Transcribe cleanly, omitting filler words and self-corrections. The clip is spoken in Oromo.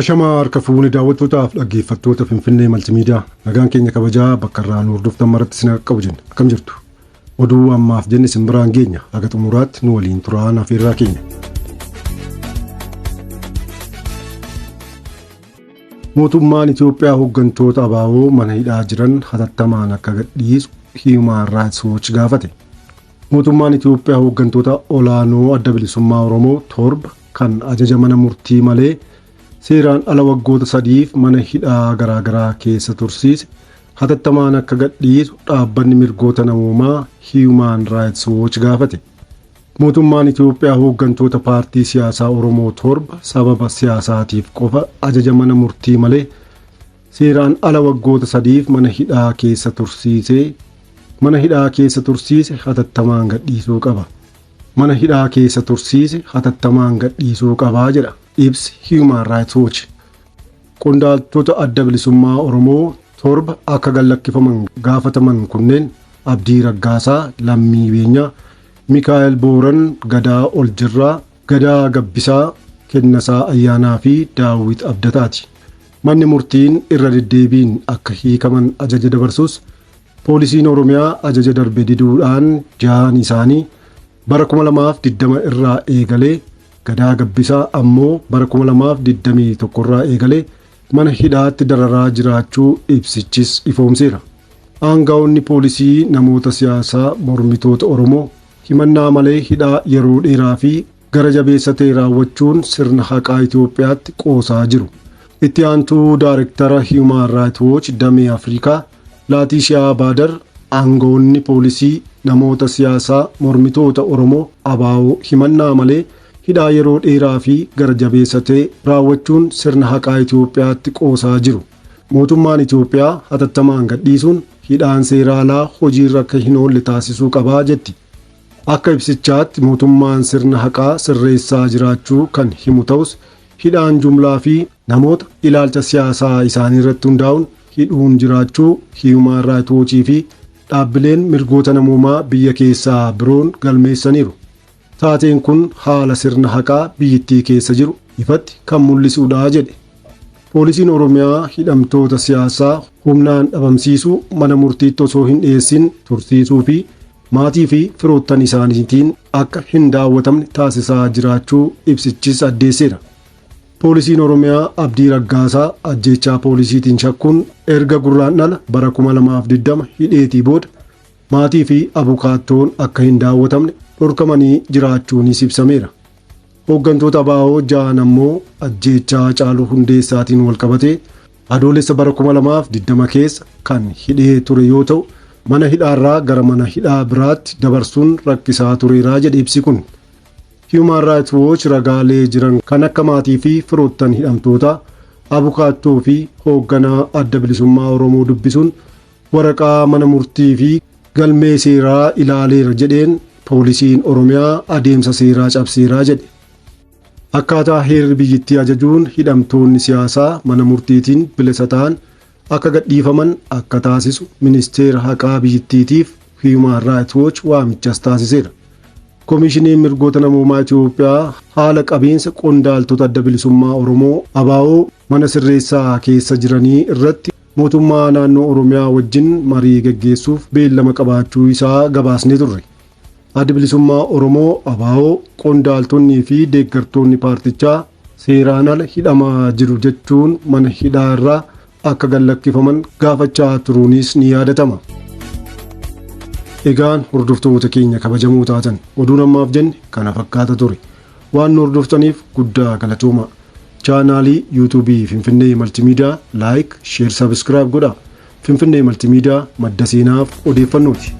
Ashamaa harka fuunee daawwattootaaf dhaggeeffattoota Finfinnee Maltimiidiyaa nagaan keenya kabajaa bakka irraa nu hordoftan maratti isin qabu jenna. Akkam jirtu? Oduu ammaaf jenne isin biraan geenya. Haga xumuraatti nu waliin turaan afeerraa keenya. Mootummaan Itoophiyaa hooggantoota ABO mana hidhaa jiran hatattamaan akka gadhiisu Human Rights Watch gaafate. Mootummaan Itoophiyaa hooggantoota olaanoo adda bilisummaa Oromoo 7 kan ajaja mana murtii malee seeraan ala waggoota 3f mana hidhaa garaagaraa keessa tursiise hatattamaan akka gadhiisu dhaabbanni mirgoota namoomaa Human Rights Watch gaafate. Mootummaan Itoophiyaa hooggantoota paartii siyaasaa Oromoo 7 sababa siyaasaatiif qofa ajaja mana murtii malee seeraan ala waggoota 3f mana hidhaa keessa tursiise hatattamaan gadhiisuu qaba. Mana hidhaa keessa tursiise hatattamaan gadhiisuu qabaa jedha ibsi Human Rights Watch. Qondaaltota adda bilisummaa Oromoo 7 akka gallakkifaman gaafataman kunneen Abdii Raggaasaa, Lammii Beenyaa, Mikaa'el Booran, Gadaa Oljirraa, Gadaa Gabbisaa, Kennasaa Ayyaanaa fi Daawit Abdataati. Manni murtiin irra deddeebiin akka hiikaman ajaja dabarsus poolisiin Oromiyaa ajaja darbe diduudhaan jahan isaanii bara 2020 irraa eegalee Gadaa Gabbisaa ammoo bara 2021 irraa eegalee mana hidhaatti dararaa jiraachuu ibsichis ifoomseera. Aangaa'onni poolisii namoota siyaasaa mormitoota Oromoo himannaa malee hidhaa yeroo dheeraa fi gara jabeessa ta'e raawwachuun sirna haqaa Itoophiyaatti qoosaa jiru. Itti aantuu Daayirektara Human Rights Watch damee Afrikaa Laatishiyaa Baadar aangaa'onni poolisii namoota siyaasaa mormitoota Oromoo ABO himannaa malee hidhaa yeroo dheeraa fi gara jabeessa ta'e raawwachuun sirna haqaa Itoophiyaatti qoosaa jiru. Mootummaan Itoophiyaa hatattamaan gadhiisuun hidhaan seera alaa hojiirra akka hin oolle taasisuu qabaa jetti. Akka ibsichaatti mootummaan sirna haqaa sirreessaa jiraachuu kan himu ta'us hidhaan jumlaa fi namoota ilaalcha siyaasaa isaanii irratti hundaa'uun hidhuun jiraachuu Human Rights Watch fi dhaabbileen mirgoota namoomaa biyya keessaa biroon galmeessaniiru. Taateen kun haala sirna haqaa biyyattii keessa jiru ifatti kan mul'isuudha jedhe. Poolisiin Oromiyaa hidhamtoota siyaasaa humnaan dhabamsiisuu, mana murtiitti osoo hin dhiyeessin tursiisuu fi maatii fi firoottan isaaniitiin akka hin daawwatamne taasisaa jiraachuu ibsichis addeesseera. Poolisiin Oromiyaa Abdii Raggaasaa ajjeechaa poolisiitiin shakkuun erga gurraan dhala bara 2020 hidheetii booda maatii fi abukaattoon akka hin daawwatamne dhorkamanii jiraachuunis ibsameera. Hooggantoota ABO ja'an ammoo ajjeechaa Haacaaluu Hundeessaatiin walqabatee adoolessa bara 2020 keessa kan hidhee ture yoo ta'u mana hidhaarraa gara mana hidhaa biraatti dabarsuun rakkisaa tureeraa jedhe ibsi kun. Human Rights Watch ragaalee jiran kan akka maatii fi firoottan hidhamtoota abukaattoo fi hoogganaa adda bilisummaa Oromoo dubbisuun waraqaa mana murtii fi galmee seeraa ilaaleera jedheen poolisiin Oromiyaa adeemsa seeraa cabseeraa jedhe. Akkaataa heerri biyyattii ajajuun hidhamtoonni siyaasaa mana murtiitiin bilisa ta'an akka gadhiifaman akka taasisu ministeera haqaa biyyattiitiif Human Rights Watch waamichas taasiseera. Koomishiniin mirgoota namoomaa Itoophiyaa haala qabiinsa qondaaltota adda bilisummaa Oromoo ABO mana sirreessaa keessa jiranii irratti mootummaa naannoo Oromiyaa wajjin marii gaggeessuuf beellama qabaachuu isaa gabaasnee turre. Adda bilisummaa Oromoo ABO qondaaltonnii fi deeggartoonni paartichaa seeraan ala hidhamaa jiru jechuun mana hidhaa irraa akka gallakkifaman gaafachaa turuunis ni yaadatama. Egaan hordoftoota keenya kabajamoo taatan oduun ammaaf jenne kana fakkaata ture. Waan nu hordoftaniif guddaa galatooma. Chaanaalii yuutuubii Finfinnee Maltimiidiyaa laayik, sheer, sabiskiraayib godhaa. Finfinnee Maltimiidiyaa madda seenaaf odeeffannooti.